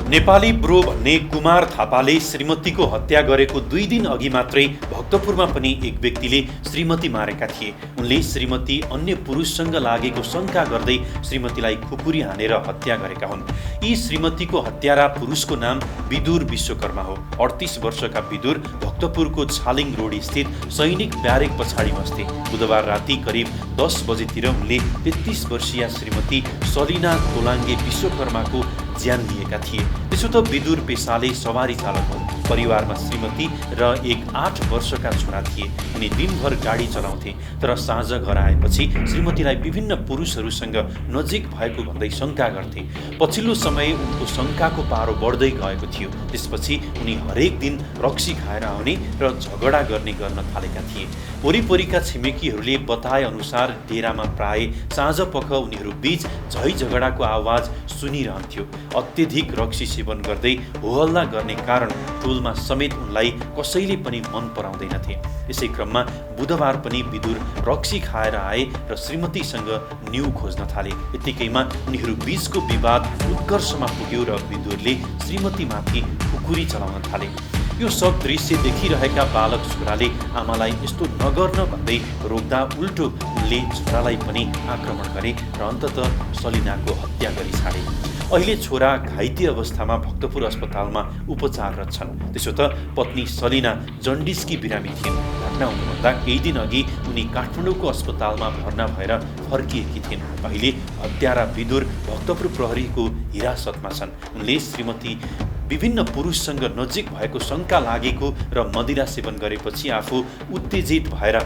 Nepali bro भन्ने कुमार थापाले श्रीमतीको हत्या गरेको 2 दिन अघि मात्रै भक्तपुरमा पनि एक व्यक्तिले श्रीमती मारेका थिए। उनले श्रीमती अन्य पुरुषसँग लागेको शङ्का गर्दै श्रीमतीलाई खुकुरी हानेर हत्या गरेका हुन्। यी श्रीमतीको हत्यारा पुरुषको नाम विदुर विश्वकर्मा हो। 38 वर्षका विदुर भक्तपुरको छालिङ रोड स्थित सैनिक ब्यारेक पछाडि बस्थे। बुधबार राति करिब 10 बजेतिर उनले 33 वर्षीय श्रीमती सलिना तोलाङ्गे विश्वकर्माको ज्यान लिएका थिए। त्यसो त विदुर पेसाले सवारी चालक हुन्। परिवारमा श्रीमती र एक 8 वर्षका छोरा थिए। उनी दिनभर गाडी चलाउँथे, तर साँझ घर आएपछि श्रीमतीलाई विभिन्न पुरुषहरूसँग नजिक भएको भन्दै शङ्का गर्थे। पछिल्लो समय उनको शङ्काको पारो बढ्दै गएको थियो। त्यसपछि उनी हरेक दिन रक्सी खाएर आउने र झगडा गर्न थालेका थिए। वरिपरिका छिमेकीहरूले बताए अनुसार डेरामा प्राय साँझ पख उनीहरू बीच झै झगडाको आवाज सुनिरहन्थ्यो। अत्यधिक रक्सी सेवन गर्दै होहल्ला गर्ने कारण टोलमा समेत उनलाई कसैले पनि मन पराउँदैनथे। यसै क्रममा बुधबार पनि विदुर रक्सी खाएर आए र श्रीमतीसँग न्यु खोज्न थाले। यतिकैमा उनीहरू बीचको विवाद उत्कर्षमा पुग्यो र विदुरले श्रीमतीमाथि खुकुरी चलाउन थाले। यो सब दृश्य देखिरहेका बालक छोराले आमालाई यस्तो नगर्न भन्दै रोक्दा उल्टो उनले छोरालाई पनि आक्रमण गरे र अन्ततः सलिनाको हत्या गरी छाडे। अहिले छोरा घाइते अवस्थामा भक्तपुर अस्पतालमा उपचाररत छन्। त्यसो त पत्नी सलिना जन्डिसकी बिरामी थिइन्। घटना हुनुभन्दा केही दिन अघि उनी काठमाडौँको अस्पतालमा भर्ना भएर फर्किएकी थिइन्। अहिले हत्यारा विदुर भक्तपुर प्रहरीको हिरासतमा छन्। उनले श्रीमती विभिन्न पुरुषसँग नजिक भएको शङ्का लागेको र मदिरा सेवन गरेपछि आफू उत्तेजित भएर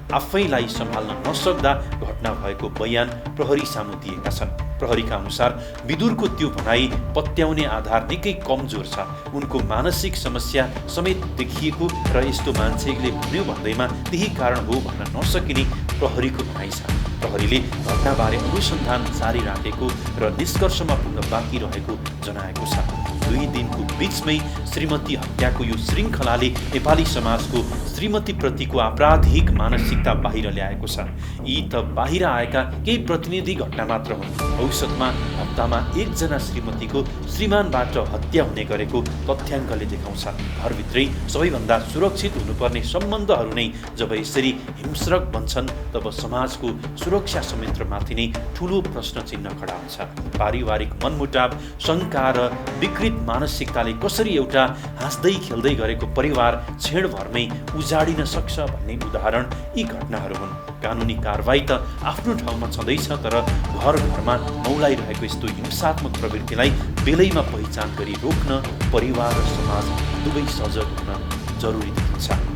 आफैलाई सम्हाल्न नसक्दा घटना भएको बयान प्रहरी सामु दिएका छन्। प्रहरीका अनुसार विदुरको त्यो भनाई पत्याउने आधार निकै कमजोर छ। उनको मानसिक समस्या समेत देखिएको र यस्तो मान्छेले भन्यो भन्दैमा त्यही कारण हो भन्न नसकिने प्रहरीको भनाइ छ। प्रहरीले घटनाबारे अनुसन्धान जारी राखेको र निष्कर्षमा पुग्न बाँकी रहेको जनाएको छ। 2 दिनको बीचमै श्रीमती हत्याको यो श्रृङ्खलाले नेपाली समाजको श्रीमतीप्रतिको आपराधिक मानसिकता बाहिर ल्याएको छ। यी त बाहिर आएका केही प्रतिनिधि घटना मात्र हुन्। औसतमा हप्तामा 1 जना श्रीमतीको श्रीमानबाट हत्या हुने गरेको तथ्याङ्कले देखाउँछ। घरभित्रै सबैभन्दा सुरक्षित हुनुपर्ने सम्बन्धहरू नै जब यसरी हिंस्रक बन्छन्, तब समाजको सुरक्षा संयन्त्रमाथि नै ठूलो प्रश्न चिन्ह खडा हुन्छ। पारिवारिक मनमुटाव, शङ्का र विकृत मानसिकताले कसरी एउटा हाँस्दै खेल्दै गरेको परिवार क्षणभरमै उजाडिन सक्छ भन्ने उदाहरण यी घटनाहरू हुन्। कानुनी कारबाही त आफ्नो ठाउँमा छँदैछ, तर घर घरमा मौलाइरहेको यस्तो हिंसात्मक प्रवृत्तिलाई बेलैमा पहिचान गरी रोक्न परिवार र समाज दुवै सजग हुन जरुरी देखिन्छ।